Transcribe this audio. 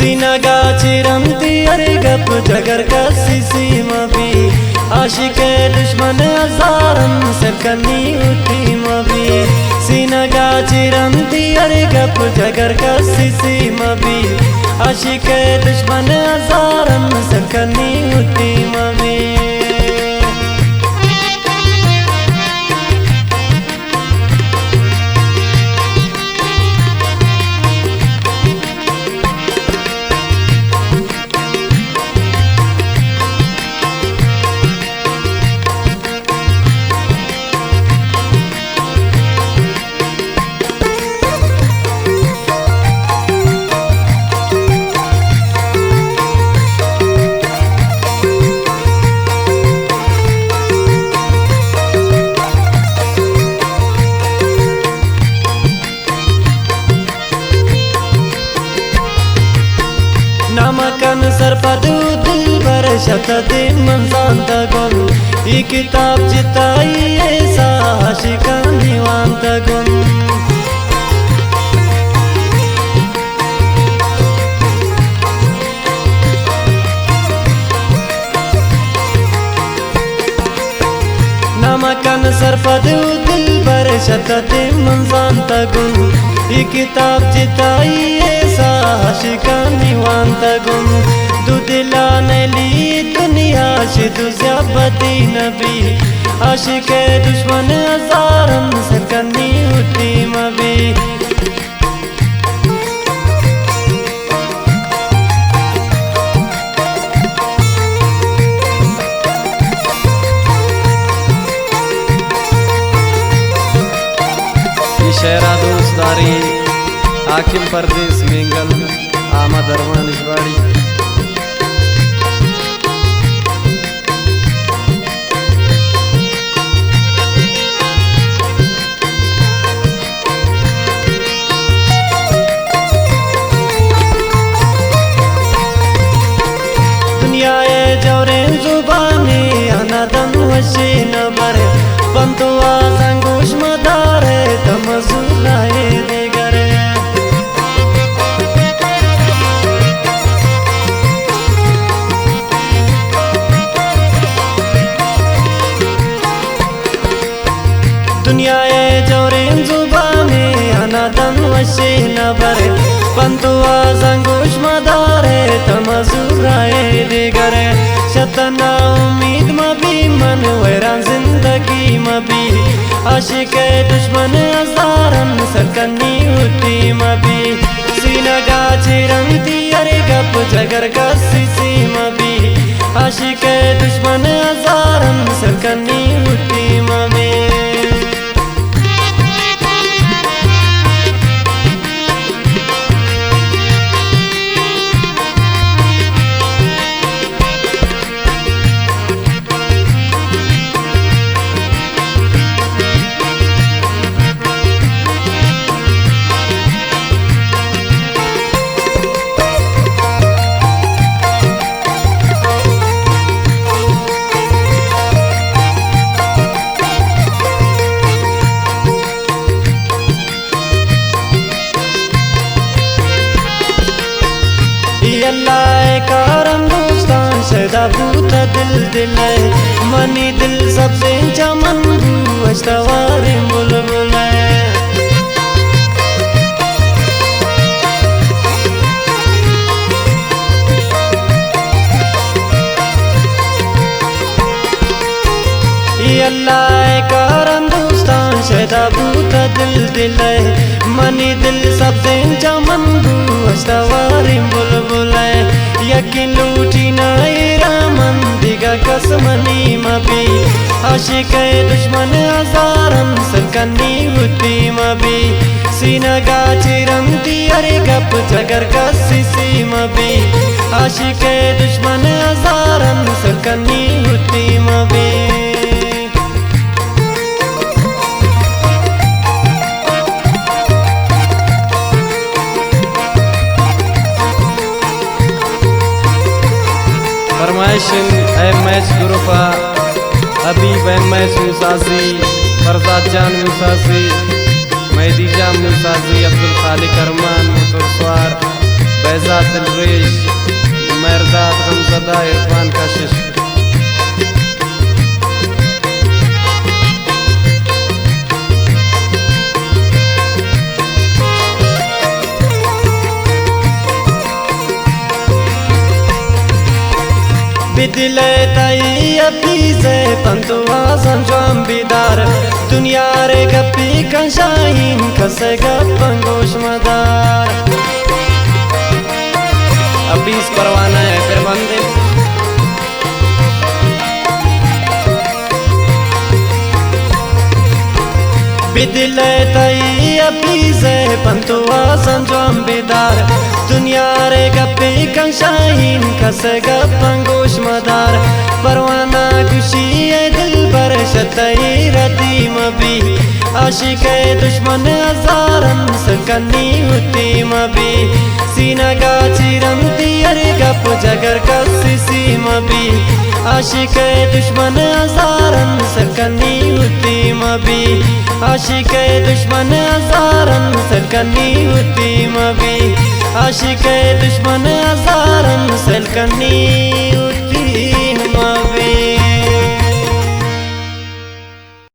سینگا چہ رندی ہر گپ جگر کسی سی مبی، عاشق دشمن ہزارن سرکنی ہوتی مبی۔ سینگا چہ رندی ہر گپ جگر کسی سی مبی، عاشق دشمن ہزارن سرکنی ہوتی مبی۔ نمکن سرپد و دلبر شت دیم من زانتگم، ای کتاب جتائی ایسا عاشقانی وانتگم۔ نمکن سرپد و دلبر شت دیم من زانتگم، ای کتاب جتائی ایسا عاشقانی وانتگم۔ دو دلان لی دنیا شد و زیابتی نبی، عاشق دشمن ہزارن سرکنی ہوتی مبی۔ اے شعر ءَ دوست داریں حاکم پردیس مینگل، احمد اروان اجواڑی۔ دنیا ءِ جوریں زبانے آنادن وشیں نبر، پنت و آزاں گوش مدار، تم زورائے دگر۔ دنیا ءِ جوریں زبانے آنادن وشیں نبر، پنت و آزاں گوش مدار، تم زورائے دگر۔ شت نا امید مبی من، ویران زندگی مبی، عاشق دشمن ہزارن سرکنی ہوتی مبی۔ سینگا چہ رندی ہر گپ جگر کسی سی مبی، عاشق دشمن ہزارن سرکنی ہوتی مبی۔ اے اللہ ءِ کارم دوستاں، شیدا بوت دل دل ءَ، منی دل سبزیں چمن بو، اشتواریں بلبل ءَ۔ اے اللہ ءِ کارم دوستاں، شیدا بوت دل دل ءَ، منی دل سبزیں چمن بو، اشتواریں بلبل ءَ۔ یکیں لوٹی نائرا من، دگہ کس منی مبی، عاشق دشمن ہزارن سرکنی ہوتی مبی۔ سینگا چہ رندی ہر گپ جگر کسی سی مبی، عاشق دشمن ہزارن سرکنی ہوتی مبی۔ فرمائش ایم ایچ گروپ ءَ حبیب ایم ایچ موسیٰ زی، فرزاد جان موسیٰ زی، مہدی جان موسیٰ زی، عبدالخالق ارمان، موتور سوار، شہزاد دلریش، مہرداد غمزدہ، عرفان کشش۔ بدل ءَ تئی ابیز ءِ پنت ءُ وازاں جوان بدار، دنیا ءَ گپی کن شاہین، کس ءِ گپاں گوش مدار۔ ابیز پروانہ ءِ پربند۔ بدل ءَ تئی ابیز ءِ پنت ءُ وازاں جوان بدار، دنیا ءَ گپی کن شاہین، کس ءِ گپاں گوش مدار۔ پروانہ گوشی اے دلبر، شہ تئی ردی مبی، عاشق ءِ دشمن ہزاراں، سرکنی وتی مبی۔ سینگ ءَ چیرنتی ہر گپ، جگر کس سی مبی، عاشق ءِ دشمن ہزاراں، سرکنی وتی مبی۔ عاشق ءِ دشمن ہزاراں، سرکنی وتی مبی۔ عاشق ءِ دشمن ہزاراں، سرکنی